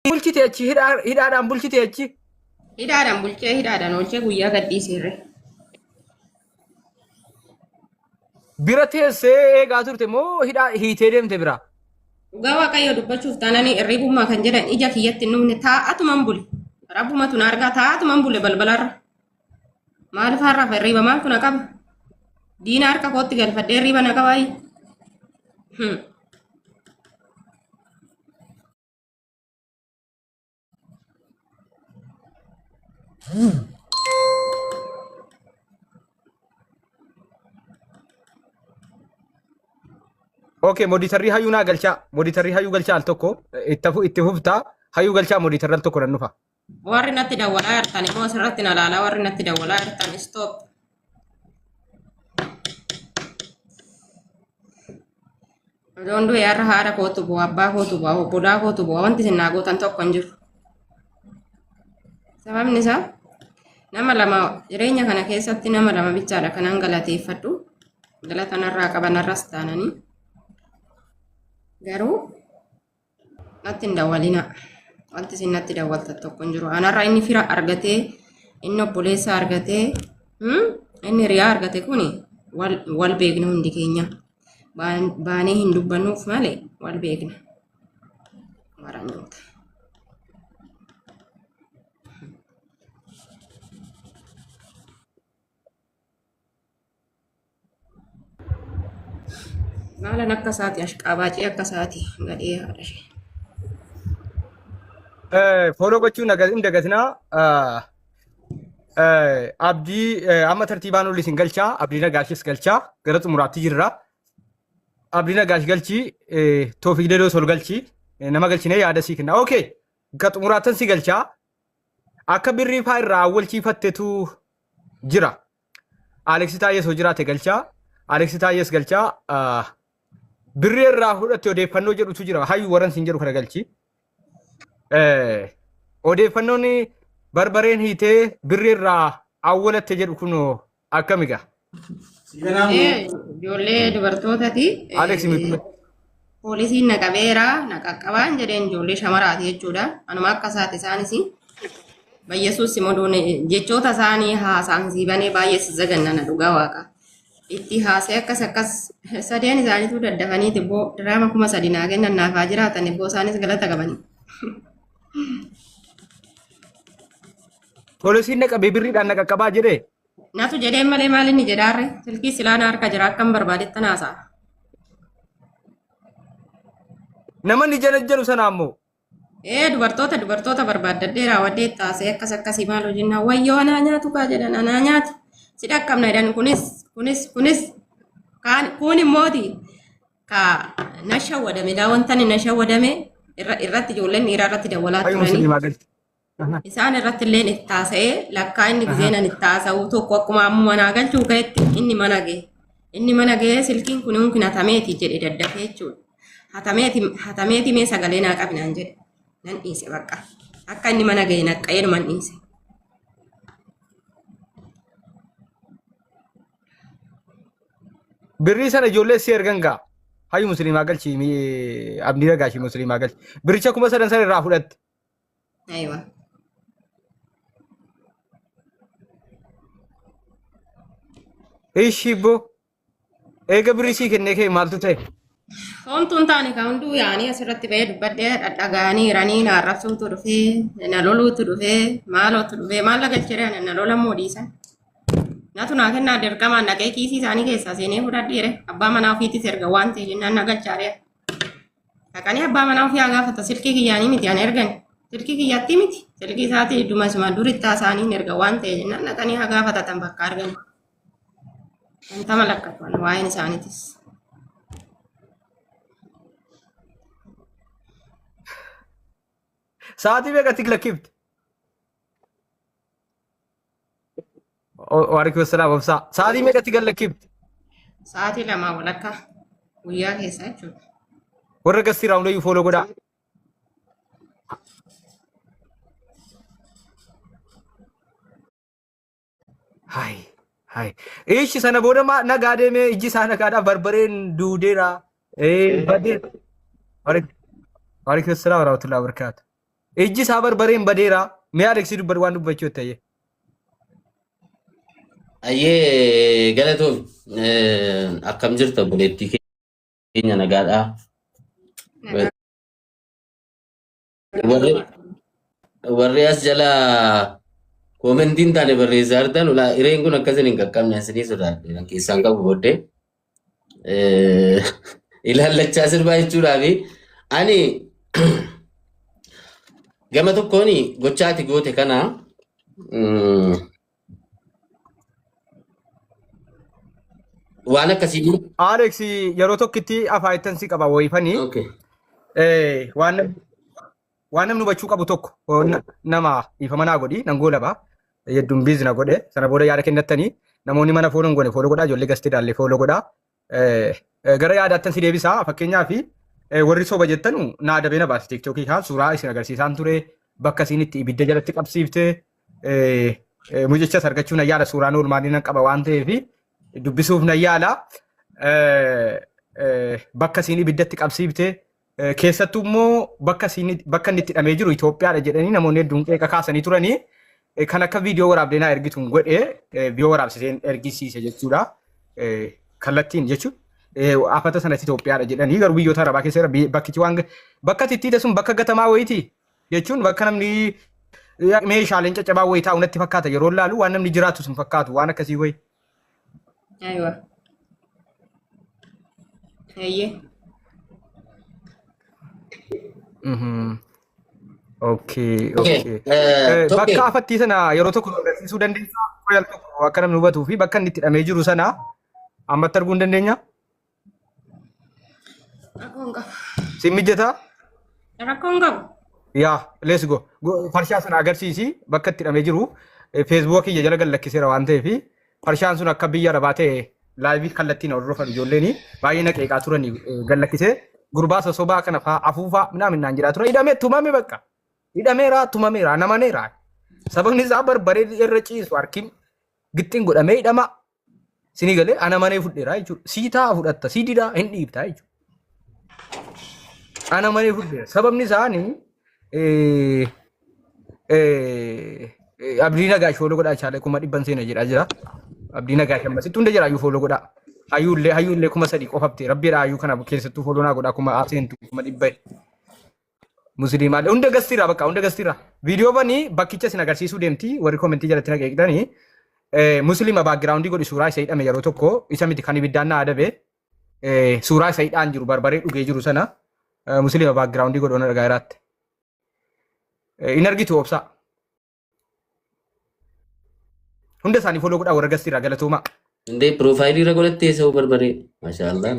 Bulchite achi hidhaadhaan bulchite achi. Hidhaadhaan bulchee hidhaadhaan oolchee guyyaa gadhiiseerre. Bira teessee eegaa turte moo hidhaa hiitee deemte biraa? Dhugaa Waaqayyoo dubbachuuf taananii irriibummaa kan jedhan ija kiyyatti hin dhumne taa'atuman bule. Rabbumatu na argaa taa'atuman bule balbalarra. Maaliif har'aaf irriiba maaltu na qaba? Diina harka kootti galfadhee irriiba na qabaayi. Okay, moditarrii hayyuu naa galchaa. Moditarrii hayyuu galchaa al tokko itti fuftaa. Hayyuu galchaa moditarri al tokko nan dhufa. Warri natti dawwalaa jirtan immoo asirratti na ilaalaa warri natti dawwalaa jirtan stop. Odoon du'e har'a haadha kootu bu'a, abbaa kootu bu'a, obbolaa kootu bu'a. Wanti isin naa gootan tokko hin jiru. Sababni isaa nama lama jireenya kana keessatti nama lama bichaadha kanan galateeffadhu. Galata narraa qaban narras taananii. Garuu natti hin dawwalinaa. Wanti isin natti dawwaltan tokko hin jiru. Anarra inni fira argatee, inni obboleessa argatee, inni hiriyaa argate kuni wal beekna hundi keenya. Baanee hin dubbannuuf malee wal beekna. Waranyoota. Maalan akka isaati ashqaabaacii akka isaati gadhee haadha ishee. Follow gochuun hin dagatinaa. Abdii amma tartiibaan ol isin galchaa. Abdii Nagaashis galchaa. Gara xumuraatti jirra. Abdii Nagaash galchii. Toofiq Dedoos ol galchii. Nama galchinee yaada sii kenna. Okay. Ka xumuraattan si galchaa. Akka birrii faa irraa awwalchiifattetu jira. Aleksi Taayyees hoo jiraate galchaa. Aleksi Taayyees galchaa. Birrii irraa fudhatte odeeffannoo jedhutu jira. Hayyu warran siin jedhu kana galchi. Odeeffannoon barbareen hiitee birrii irraa awwalatte jedhu kun akkami gaa? Ijoollee dubartootati. Aleksi miti. Poolisiin na qabeera na qaqqabaan jedheen ijoollee shamaraati jechuudha. Anuma akka isaati isaanis. Bayyesuus moduun jechoota isaanii haasaan sii banee baay'ee si zagannana dhugaa waaqa. Itti haasee akkas akkas sadeen isaaniitu daddafaniiti boo diraama 3000 naa kennan naaf haa jiraatan boo isaanis galata qabani. Poolisiin na qabee birriidhaan na qaqqabaa jedhee. Natu jedheen malee maal inni jedhaarre silkii silaa na harka jira akkan barbaadetti naasa'a. Nama inni jala jedhu sana ammoo. Ee dubartoota dubartoota barbaaddadhee raawwadhee itti haasa'ee akkas akkasii maal hojjennaa wayyoo anaa nyaatu kaa jedhan anaa nyaatu si dhaqqabna jedhan kunis kunis kunis kaan kun immooti ka na shawwadame daa wanta inni na shawwadame irratti ijoolleen dhiiraa irratti dawwalaa Hayyuu turanii musliimaa galchi. Isaan irratti illee itti haasa'ee lakkaa inni gizeen ani itti haasa'u tokko akkuma ammuma naa galchuu ka'etti inni mana ga'e. Inni mana ga'ee silkiin kun kun hatameeti jedhe daddafee jechuudha. Hatameeti hatameeti mee sagalee naa qabi naan jedhe. Nan dhiise bakka. Akka inni mana ga'e naqqa'ee numan dhiise. Birrii sana ijoollee si ergan gaa. Hayyu musliimaa galchi abdii ragaashii musliimaa galchi. Birricha 3000 sana irraa fudhatte. Aywa. Ishi boo. Eega birrii sii kennee kee maaltu ta'e? Homtuun taane kan hunduu yaa'anii asirratti ba'ee dubbadhee dhadhaga'anii jiranii na arrabsuutu dhufee na loluutu dhufee maalootu dhufee maal lagalcheera na lolammoo dhiisan. Natu naa kennaa dirqamaan dhaqee kiisii isaanii keessaa seenee fudhadheere abbaa manaa ofiitis erga waan ta'e jennaan na galchaaree. Dhaqanii abbaa manaa ofii haa gaafata silkii kiyyaanii miti ani ergan silkii kiyyatti miti silkii isaatii dumasuma duritti haasa'anii erga waan ta'e jennaan dhaqanii haa gaafatatan bakka argan. Wanta malakkatu waa'een isaaniitis. Sa'aatii meeqatti lakkifte? Waalaikum salaam obsaa. Sa'aatii meeqatti gad lakkifte? Sa'aatii lamaa walakkaa guyyaa keessa jechuudha. Warra gastii raawundayyuu fooloo godhaa. Hai, hai. Ishi sana booda maa nagaa deemee ijji isaa nagaadhaa barbareen duudeera. Badee. Waalaikum salaam warahmatullahi wabarakatuh. Ijji isaa barbareen badeera. Mee Aleksii dubbadhu waan dubbachuu itti ayyee. Ayyee galatoom akkam jirta obboleettii keenya nagaadhaa. Nagaa. Warri warri as jala koomentiin taane barreessaa jirtan ulaa hireen kun akkasin hin qaqqabne asinii sodaadhe kan keessaan qabu booddee ilaallachaa sirbaa jechuudhaafi ani gama tokkoon gochaa ati goote kana waan akkasii Alex yeroo tokkitti afaayittan si qaba wayifanii Okay. waan namni hubachuu qabu tokko nama dhiifama naa godhi nan goolaba hedduun biizina godhe sana booda yaada kennattanii namoonni mana fooloo hin goone fooloo godhaa ijoollee gastii daallee fooloo godhaa. Gara yaadaattan si deebisaa fakkeenyaaf warri soba jettanu naa adabee na baase tiiktookii kaan suuraa isin agarsiisaan ture bakka isin itti ibidda jalatti qabsiifte mucichas argachuu na yaala suuraan oolmaanii nan qaba waan ta'eef dubbisuuf na yaala bakka isin ibiddatti qabsiifte keessattuu immoo bakka isin bakka inni itti hidhamee jiru Itoophiyaadha jedhanii namoonni hedduun qeeqa kaasanii turanii kan akka viidiyoo waraabdee naa ergituun godhe viidiyoo waraabsiseen ergisiise jechuudha. Kallattiin jechuun afata sanatti Itoophiyaadha jedhanii garuu biyyoota Arabaa keessa jira bakkichi waan bakka tittiite sun bakka gatamaa wayiiti jechuun bakka namni meeshaaleen caccabaa wayii taa'u natti fakkaata yeroo laalu waan namni jiraatu sun fakkaatu waan akkasii wayi. Aywa. Eeyyee. Okay, Okay. okay. Tokkee. Bakka afattii sana yeroo tokko nu agarsiisuu dandeessaa? Royal tokko akka namni hubatuu fi bakka inni itti hidhamee jiru sana ammatti arguu hin dandeenya? Rakkoon qabu. Siin mijataa? Rakkoon qabu. Yaa, let's go. Farshaa sana agarsiisi bakka itti hidhamee jiru. Feesbuuka kiyya jala gad lakkiseera waan ta'eef farshaan sun akka biyya arabaa ta'e laayivii kallattiin hordofan ijoolleen baay'ee na qeeqaa turan gad lakkisee gurbaa sosobaa kana fa'aa afuufaa minaamin naan jedhaa ture hidhamee tumame bakka hidhameera tumameera namaneera sababni isaa barbaree irra ciisu harki gixxiin godhamee hidhama sinii galee ana manee fudheera jechuudha sii taa fudhatta sii didaa hin dhiibtaa jechuudha ana manee fudheera sababni isaanii Abdii Nagaash fooloo godhaa chaale 100,000 seena jedhaa jira. Abdii Nagaash ammasitti hunda jira hayyuu fooloo godhaa. Hayyuullee 3,000 qofabte rabbiidha hayyuu kana keessattuu fooloo naa godhaa kuma seentu 100,000. Musliimaalee hunda gastiira bakka hunda gastiira. Viidiyoo banii bakkicha isin agarsiisuu deemti warri komentii jalatti na qeeqxanii. Musliima baakgiraawundii godhi suuraa isa hidhame yeroo tokko isa miti kan ibiddaan na adabe suuraa isa hidhaan jiru barbaree dhugee jiru sana musliima baakgiraawundii godhu na dhagaa jiraatti. In argitu obsaa. Hunda isaanii follow godhaa warra gastiirraa galatoomaa. Indee piroofaayilii irra godhattee isa barbaree. Masha Allah.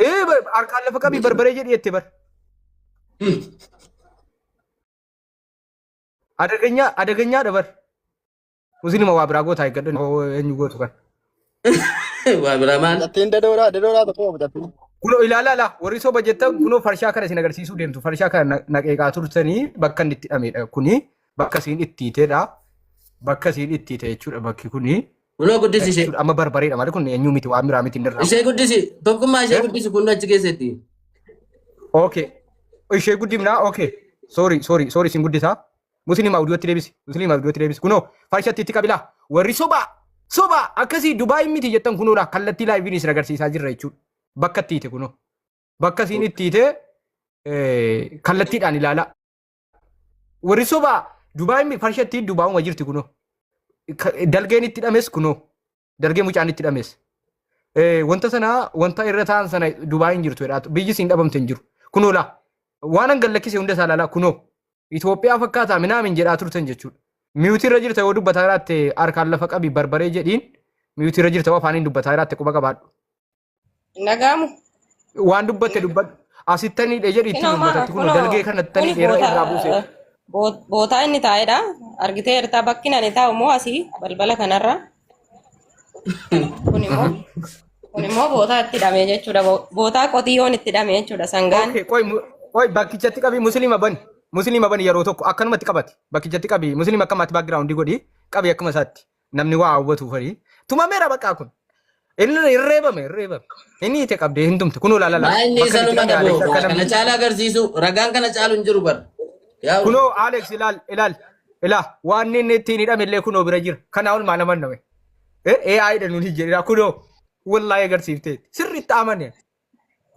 Ee harkaan lafa qabii barbaree jedhi jette bar. Adaganyaa adaganyaadha bar. Musliima waa biraa gootaa eeggadhu eenyu gootu kan. Waa biraa maal? Mucattiin dadooraa dadooraa tokko mucattiin. Kunoo ilaalaa laa warri soba jettan kunoo farshaa kana isin agarsiisuu deemtu farshaa kana na qeeqaa turtanii bakka inni itti hidhamedha kuni bakka isiin itti hiitedha bakka isiin itti hiite jechuudha bakki kuni Kunoo guddisi ishee. jechuudha amma barbareedha malee kun eenyuu miti waan biraa miti inni irraa. Ishee guddisi. Tokkummaa ishee Eh? guddisi kun achi keessatti. Okay. Ishee guddifnaa okay. Sorry sorry sorry isin guddisaa. Musliima audiootti deebisi. Musliima audiootti deebisi. Kunoo farshatti itti qabilaa. Warri sobaa sobaa akkasii Dubaay miti jettan kunoodha kallattii laayiviin isin agarsiisaa jirra jechuudha. Bakka itti hiite kunoo. Bakka isiin itti hiite kallattiidhaan ilaalaa. Warri sobaa Dubaay farshatti Dubaayuma jirti kunoo. Dalgeen itti hidhames kunoo. Dalgee mucaan itti hidhames. Wanta sana wanta irra ta'an sana Dubaay hin jirtu jedhaa biyyi siin dhabamte hin jiru. Kunoo laa waan an gallakkise hunda isaa ilaalaa kunoo Itoophiyaa fakkaataa minaamin jedhaa turtan jechuudha. Miyuutii irra jirta yoo dubbataa jiraatte harkaan lafa qabi barbaree jedhiin miyuutii irra jirta yoo afaaniin dubbataa jiraatte quba qabaadhu. Hin dhaga'amu. Waan dubbatte dubbadhu. Asittanii dha jedhi ittiin Kunoo maa uummatatti kunoo kunoo dalgee kanattanii kuni dheeraa boota irraa buuse. bootaa inni taa'edha. Argitee jirta bakki ani taa'u immoo asii balbala kanarra. Kun immoo kun immoo bootaa itti hidhame jechuudha. Bootaa qotiyyoon itti hidhame jechuudha sangaan. Okay, qoy qoy bakkichatti qabi musliima bani. Musliima bani yeroo tokko akkanumatti qabati. Bakkichatti qabi musliima akkamaatti background godhi qabi akkuma isaatti. Namni waa hubatu farii. Tumameera baqaa kun. Inni hin reebame hin reebame. Inni hiite qabdee hin tumte. Kunoo laala Maa laala. inni Bakka isa itti numa hidhame dhabu. Alex akka Kana namni caala agarsiisu ragaan kana caalu hin jiru bar. Yaa Kunoo Alex, ilaal, ilaal, ilaa waan inni ittiin hidhame illee kunoo bira jira. Kanaa ol maal amanname? AI dha nuti jedhira, kunoo wallaahi agarsiifteetti. Sirriitti amane.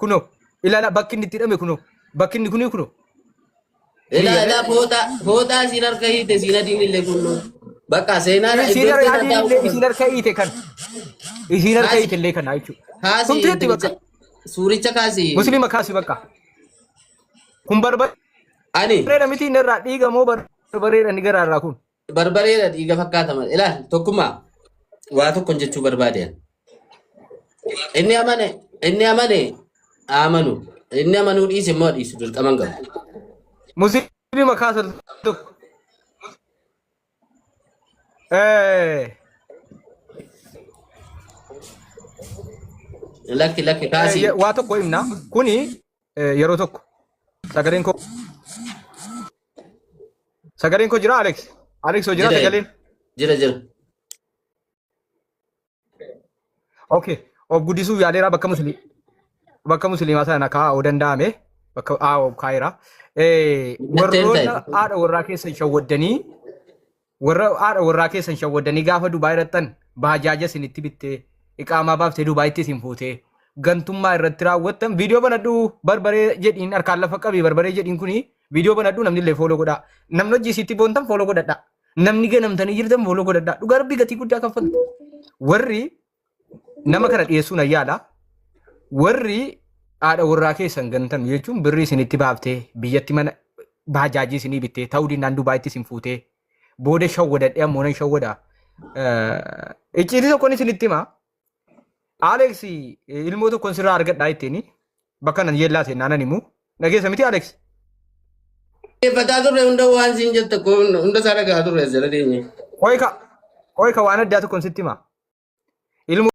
Kunoo ilaala, bakki inni itti hidhame kunoo, bakki inni kunii kunoo. Ilaa, ilaa, fooxaa fooxaa isiin harka hiite, isiin adiin illee kunnoo. Bakka seenaa Isiin iddoo harka itti adiin illee, isiin harka hiite kan. Isiin harka hiite illee kana jechuudha. Kaasi. Tumteetti bakka. Suuricha kaasi. Musliima kaasi bakka. Kun Ani barbareedha miti, inni irraa dhiiga moo barbareedha inni garaa irraa kun? Barbareedha, dhiiga fakkaata malee. Ilaal, tokkummaa waa tokkon jechuu barbaade. Inni amane amanu, inni amanuu dhiise immoo dhiisu, dirqama hin qabu. Musliima kaasa tokko. Lakki, lakki, kaasi. Waa tokko himna. Kuni yeroo tokko sagaleen koo jira, Alex? Alex hoo jira Jira. sagaleen? Jira, jira. Okay. Of guddisuuf yaaleera, bakka musliimaa sana kaa'uu danda'ame, bakka haa kaa'eera. Warroota haadha warraa keessan shawwaddanii, warra haadha warraa keessan shawwaddanii gaafa Dubaay irrattan baajaaja isinitti bittee, iqaamaa baaftee Dubaayitti isin fuutee gantummaa irratti raawwattan, viidiyoo banadhu, barbaree jedhiin, harkaan lafa qabii barbaree jedhiin. Kuni viidiyoo banadhu, namni illee follow godhaa. Namni hojii isitti boontan follow godhadhaa. Namni ganamtanii jirtan follow godhadhaa. Dhugaa Rabbii gatii guddaa kaffaltu. Warri nama kana dhiyeessuun ayyaala. Warri haadha warraa keessan gantan jechuun birrii isinitti baaftee, biyyatti mana baajaajii isinii bittee, ta'uu dinnaan Dubaayitti isin fuutee, booda shawwadadhee ammoo nan shawwada. Icciitii tokkoon isinitti hima. Alex, ilmoo tokkoon sirraa argadhaa ittiin bakka nan yeellaa seennaan himu. Dhageessa miti, Alex? Dhaggeeffataa turre, hunda waan siin jette hunda isaa dhagaa turre as jala deenye. Qoyka, qoyka, waan addaa tokkoon sitti hima. Ilmoo